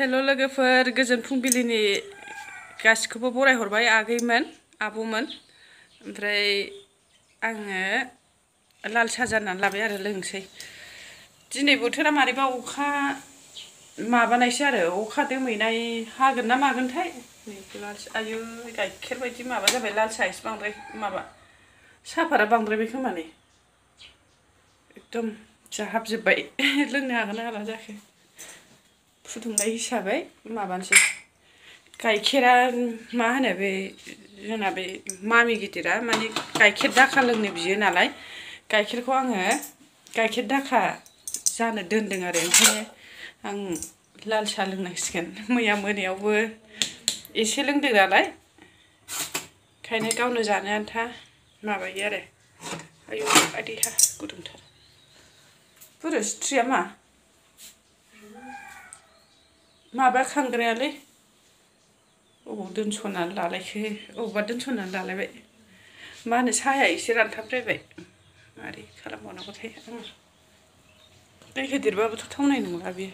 हेल' लोगोफोर गोजोन फुंबिलिनि गासिखौबो बरायहरबाय आगैमोन आब'मोन ओमफ्राय आङो लाल साहा जाननानै लाबाय आरो लोंसै दिनै बोथोरा मारैबा अखा माबानायसो आरो अखा दोमैनाय हागोन ना मागोनथाय नै लाल आयु गाइखेर बायदि माबा जाबाय लाल साहा एसे बांद्राय माबा साहापाता बांद्रायबाय खोमा नै एकदम जाहाबजोब्बाय लोंनो हागोन ना हाला जाखो फुदुंनाय हिसाबै माबानोसै गाइखेरा मा होनो बे जोंना बे मामि गिदिरा माने गाइखेर दाखा लोंनो बियो नालाय गाइखेरखौ आङो गाइखेर दाखा जानो दोनदों आरो ओंखायनो आं लाल साहा लोंनांसिगोन मैया मोनायावबो एसे लोंदों नालाय ओंखायनो गावनो जानो आन्था माबायो आरो आयु आदैहा गुदुंथार बोरो सिथ्रिया माबा खांग्रायालै अबाव दोनस'नानै लालायखो अबावबा दोनस'नानै लालायबाय मा होनो साहाया एसे रानथाबद्रायबाय मारै खालामबावनांगौथाय आं दै होदेरबाबोथ' थावनाय नंला बेयो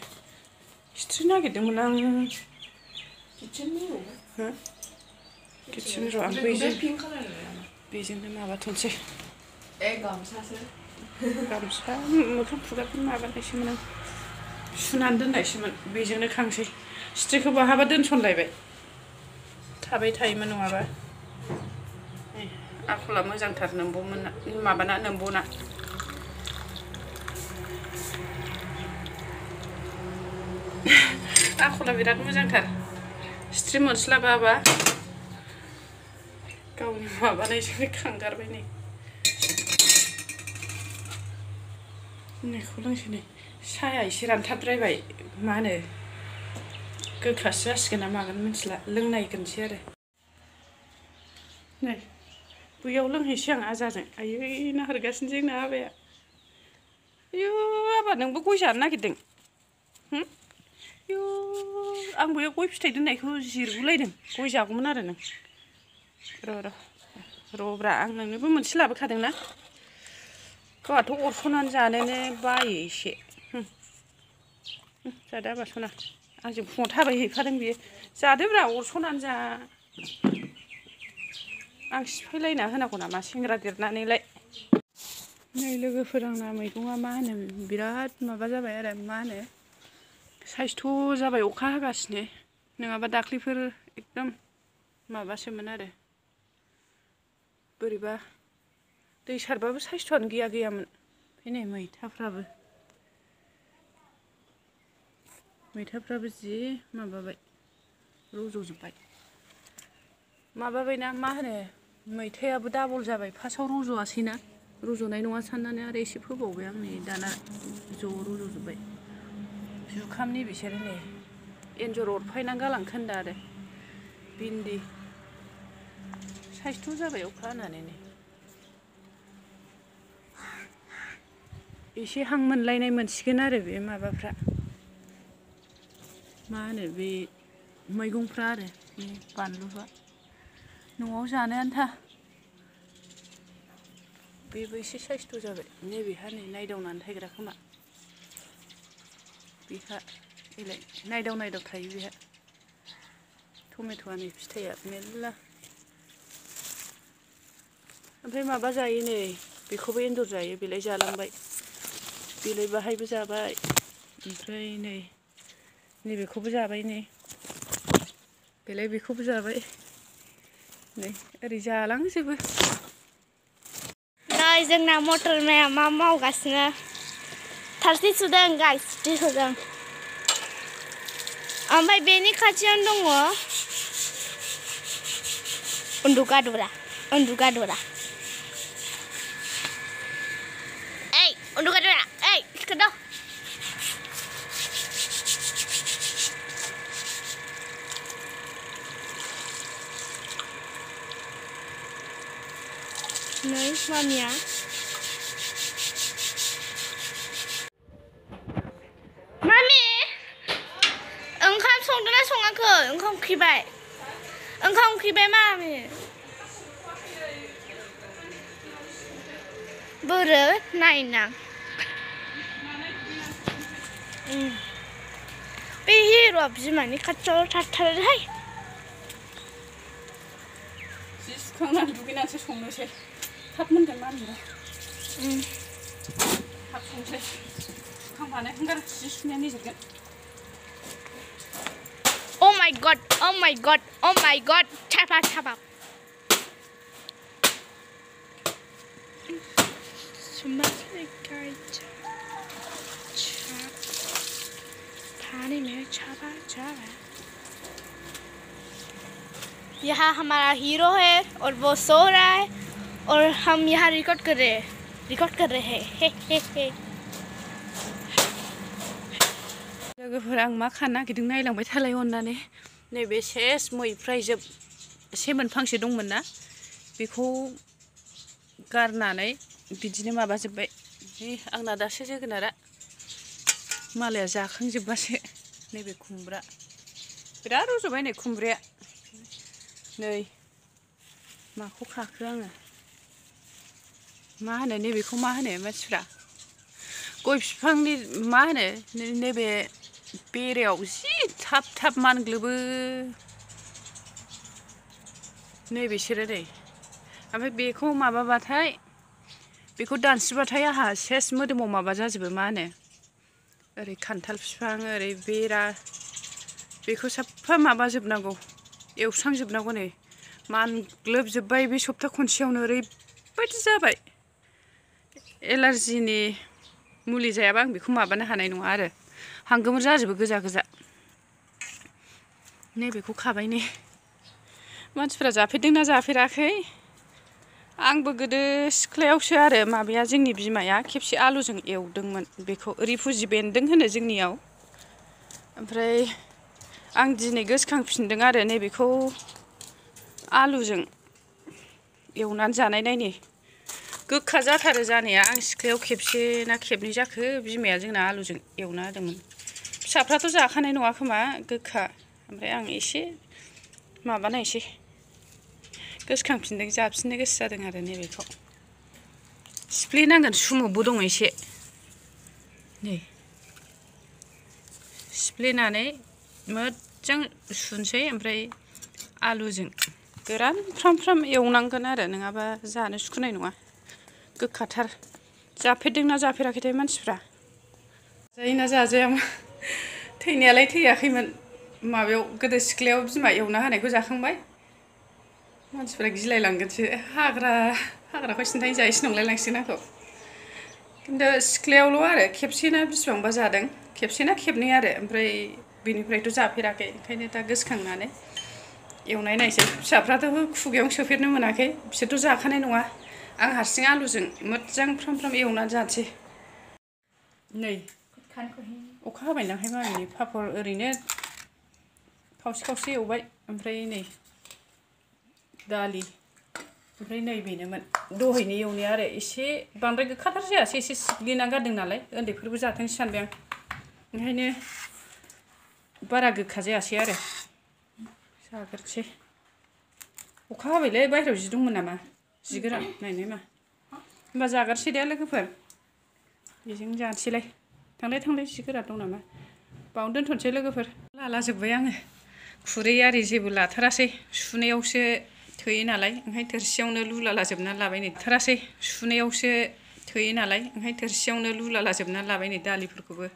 सिथ्रि नागिरदोंमोन आं किटचेन र' आं बेजोंनो माबाथ'नोसै गामसा मोखां फुगारखौनो माबानायसोमोन आं सुनानै दोननायसोमोन बेजोंनो खांसै सिथ्रिखौ बहाबा दोनसनलायबाय थाबाय थायोमोन नङाबा आखला मोजांथार नोम्ब'मोनना माबाना नोम्ब'ना आखला बिराद मोजांथार सिथ्रि मोनस्लाबाबा गावनि माबानायजोंनो खांगारबाय नै होननायखौ लोंसै नै साहाया एसे रानथाबद्रायबाय मा होनो गोखासो जासिगोन ना मागोन मिथिला लोंनायगोनसै आरो नै बैयाव लोंहैसै आं आजाजों आयै नाहरगासिनो जोंना आबाया आयु आबा नोंबो गय जानो नागिरदों आयु आं बैयाव गय फिथाइ दोननायखौ जिरगुलायदों गय जागौमोन आरो नों र'ब्रा आं नोंनोबो मोनसे लाबोखादोंना गावहाथ' अरस'नानै जानोनो बायो एसे जादो आबा सना आंजों फुङाव थाबायहैफादों बियो जादोब्रा अरस'नानै जा आं सिफायलायना होनांगौ नामा सेंग्रा देरनानैलाय नै लोगोफोर आंना मैगङा मा होनो बिराद माबा जाबाय आरो मा होनो साइसथ' जाबाय अखा हागासिनो नङाबा दाख्लैफोर एकदम माबासोमोन आरो बोरैबा दै सारबाबो साइसथ'आनो गैयामोन ओमफ्राय नै मैथाफ्राबो जि माबाबाय रज'जोब्बाय माबाबायना मा होनो मैथायाबो डाबल जाबाय फार्स्टआव रज'आसैना रज'नाय नङा साननानै आरो एसे फोबावबाय आं नै दाना ज' रज'जोब्बाय जुखामनि बिसोरो नै एन्जर अरफायनानै गालांखोन्दा आरो भिन्दि साइसथ' जाबाय अखा हानानै नै एसे हां मोनलायनाय मोनसिगोन आरो बे माबाफ्रा मा होनो बे मैगंफ्रा आरो बे बानलुफ्रा न'आव जानो आन्था बेबो एसे साइसथ' जाबाय नैबेहा नै नायदावनानै थायग्रा खोमा बेहा एलाय नायदाव थायो बेहा टमेट'आ नै फिथाइया मेरला ओमफ्राय माबा जायो नै बेखौबो एन्जर जायो बेलाय जालांबाय बेलाय बाहायबो जाबाय ओमफ्राय नैबेखौबो जाबाय नै बेलाय बेखौबो जाबाय नै ओरै जालांजोबो नै जोंना मटर माया मा मावगासिनो थारसि सुदों गाइस सिथ्रि सुदों ओमफ्राय बेनि खाथियावनो दङ उन्दुगादुरा ओइ उन्दुगादुरा ओइ सिखारद' नै मामिया मामि ओंखाम संदोंना सङाखै ओंखाम उखैबाय मामि बोरो नायना बे हिर'आ बिमानि खाथियाव थाथारोहाय जि सुखांनानै दुगैनानैसो संनोसै थाब मोनगोन मामिया थाब संसै सुखांबानो होंगार जि सुनाया निजोबगोन Oh my god, oh my god, oh my god, chapa chapa. पानी में छापा छापा यहाँ हमारा हीरो है और वो सो रहा है और हम यहाँ रिकॉर्ड कर रहे हैं हे हे हे लोगोफोर आं मा खानो नागिरदों नायलांबाय थालाय अननानै नैबे सेस मैफ्राय सेमोन फांसे दंमोन ना बेखौ गारनानै बिदिनो माबाजोब्बाय आंना दासो जोगोनारा मालाया जाखांजोब्बासो नैबे खुमब्रा बिराद रज'बाय नै खुमब्राया नै माखौ खाखो आङो मा होनो नैबेखौ मा होनो मानसिफ्रा गय बिफांनि मा होनो नैबे बेरायाव जि थाब थाब मानग्लोबो नैबेसोरो नै ओमफ्राय बेखौ माबाबाथाय बेखौ दानस्रिबाथाय आंहा सेस मोदोमाव माबा जाजोबो मा होनो ओरै खान्थाल बिफां ओरै बेरा बेखौ साफा माबाजोबनांगौ एवस्रांजोबनांगौ नै मानग्लोबजोब्बाय बे सप्ता खनसेयावनो ओरैबायदि जाबाय एलार्जिनि मुलि जायाबा आं बेखौ माबानो हानाय नङा आरो हांगोमोर जाजोबो गोजा गोजा नैबेखौ खाबाय नै मानसिफ्रा जाफेरदोंना जाफेराखै आंबो गोदो सिख्लायावसो आरो माबाया जोंनि बिमाया खेबसे आलुजों एवदोंमोन बेखौ रिफुजि बेन्दों होनो जोंनियाव ओमफ्राय आं दिनै गोसोखांफिनदों आरो नैबेखौ आलुजों एवनानै जानाय नायनि गोखा जाथारो जानाया आं सिख्लायाव खेबसे ना खेबनै जाखो बिमाया जोंना आलुजों एवना होदोंमोन फिसाफ्राथ' जाखानाय नङा खोमा गोखा ओमफ्राय आं एसे माबानायसै गोसोखांफिनदों जाफिननो गोसो जादों आरो नैबेखौ सिफ्लेनांगोन सुमुबो दङ एसे नै सिफ्लेनानै मोजां सुनोसै ओमफ्राय आलुजों गोरान फ्राम फ्राम एवनांगोन आरो नङाबा जानो सुखुनाय नङा गोखाथार जाफेरदोंना जाफेराखैथाय मानसिफ्रा जायोना जाजाया थैनायालाय थैयाखैमोन माबायाव गोदो सिख्लायाव बिमा एवना होनायखौ जाखांबाय मानसिफ्रा गिलायलांगोनसो हाग्राखौ सिन्थाय जायोसो नंलायलांसिगोन आंखौ खिन्थु सिख्लायावल' आरो खेबसेना बिसिबांबा जादों खेबसेना खेबनै आरो ओमफ्राय बेनिफ्रायथ' जाफेराखै ओंखायनो दा गोसोखांनानै एवनाय नायसै फिसाफ्राथ' खुगायावनो सोफेरनो मोनाखै बिसोरथ' जाखानाय नङा आं हारसिं आलुजों मोजां फ्राम फ्राम एवनानै जानोसै नै अखा हाबाय नाहाय मामिनि पापर ओरैनो खावसे खावसे एवबाय ओमफ्राय नै दालि ओमफ्राय नै बेनोमोन दहायनि एवनाया आरो एसे बांद्राय गोखाथार जायासै एसे सिग्लिनानै गारदों नालाय उन्दैफोरबो जाथोंसै सानबाय आं ओंखायनो बारा गोखा जायासै आरो जाग्रोसै अखा हाबायलै बाहेरायाव जि दंमोन नामा जि गोरान नायनाय मा होमबा जागारसै दे लोगोफोर बेजों जानोसैलाय थांलाय जि गोरान दं नामा बावनो दोनथ'नोसै लोगोफोर लालाजोब्बाय आङो खुरै आरि जेबो लाथारासै सुनायावसो थोयो नालाय ओंखायनो थोरसियावनो लुलालाजोबनानै लाबाय नै थारासै सुनायावसो थोयो नालाय ओंखायनो थोरसियावनो लुलालाजोबनानै लाबाय नै दालिफोरखौबो